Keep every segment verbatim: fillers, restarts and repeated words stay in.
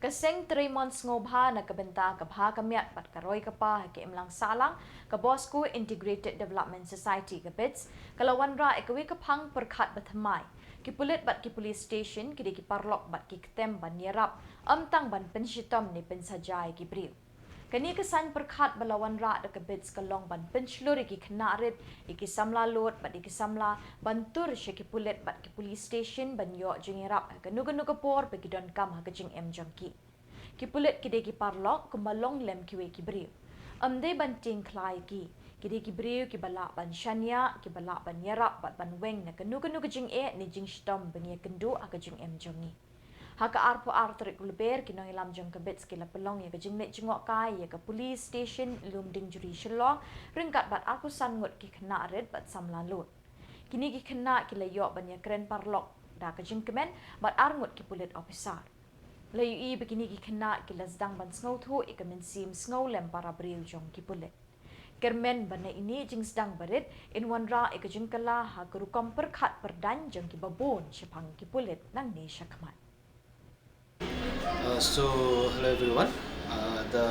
Ka seng trei mon sngewbha na ka bynta ka bha ka miat bad ka roi ka par ha ka imlang sahlang, ka Bosco Integrated Development Society, ka BIDS, ka la wanrah ïa kawei ka phang pyrkhat bathymmai. Ki pulit bad ki police station ki dei ki paralok bad ki ktem ban ïarap, ym tang ban pynshitom ne pynsaja ïa ki briew. Kane ka saiñ pyrkhat ba la wanrah da ka BIDS ka long ban pynshlur ïa ki khynnah rit, ïa ki samla lud bad ïa ki samla ban tur sha ki pulit bad ki police station ban ïoh jingïarap ha kano kano ka por ba ki donkam ha ka jingim jong ki. Ki pulit ki dei ki paralok kumba long lem kiwei ki briew. Ym dei ban tieng khlaiñ ïa ki. Ki dei ki briew kiba lah ban shaniah, kiba lah ban ïarap bad ban weng na kano kano ka jingeh ne jingshitom ba ngi ïakynduh ha ka jingim jong ngi. Ha ka arphew ar tarik u Lber, ki nongïalam jong ka BIDS ki la pynlong ïa ka jingleit jngohkai ïa ka police station Lumdiengjri, Shillong, ryngkat bad arphew san ngut ki khynnah rit bad samla lud. Kine ki khynnah ki la ïoh ban ïakren paralok da ka jingkmen bad ar ngut ki pulit ophisar. La ïohi ba kine ki khynnah ki la sdang ban sngewthuh ïa ka mynsiem sngewlem para briew jong ki pulit. Kyrmen ba na ine i jingsdang barit in wanrah ïa ka jingkylla ha ka rukom pyrkhat pyrdaiñ jong kiba bun shaphang ki pulit nangne shakhmat. Uh, so, hello everyone. Uh, the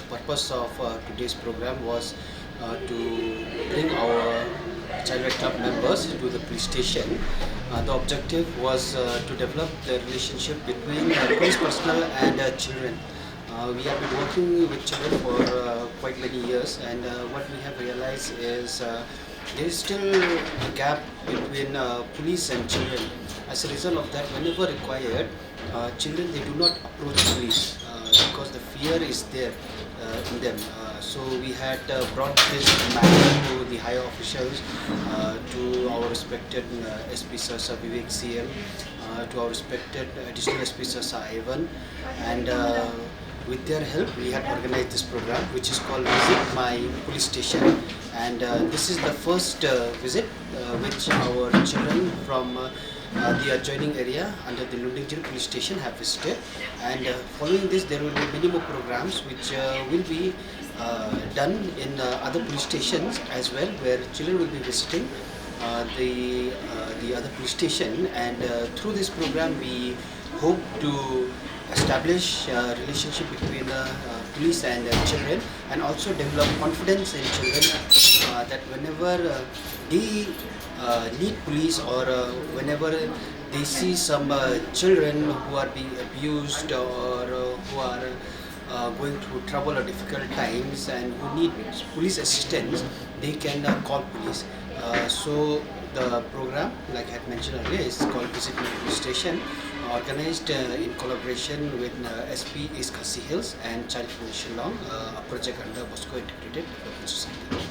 purpose of uh, today's program was uh, to bring our Child Right Club members to the police station. Uh, the objective was uh, to develop the relationship between uh, police personnel and uh, children. Uh, we have been working with children for uh, quite many years, and uh, what we have realized is uh, there is still a gap between uh, police and children. As a result of that, whenever required, uh, children, they do not approach police uh, because the fear is there uh, in them. Uh, so we had uh, brought this matter to the higher officials, uh, to our respected uh, S P Sir, Sir Vivek C M, uh, to our respected Additional S P Sir, Sir Ivan, and uh, with their help, we had organized this program, which is called Visit My Police Station. And uh, this is the first uh, visit uh, which our children from uh, uh, the adjoining area under the Lumdiengjri Police Station have visited. And uh, following this, there will be many more programs which uh, will be uh, done in uh, other police stations as well, where children will be visiting uh, the uh, the other police station. And uh, through this program, we hope to establish a relationship between uh, uh, police and uh, children, and also develop confidence in children uh, that whenever uh, they uh, need police, or uh, whenever they see some uh, children who are being abused or uh, who are uh, going through trouble or difficult times and who need police assistance, they can uh, call police. Uh, so the program, like I had mentioned earlier, is called Visit My Police Station, organized uh, in collaboration with uh, S P East Khasi Hills and Child Foundation Shillong, uh, a project under Bosco Integrated Development Society.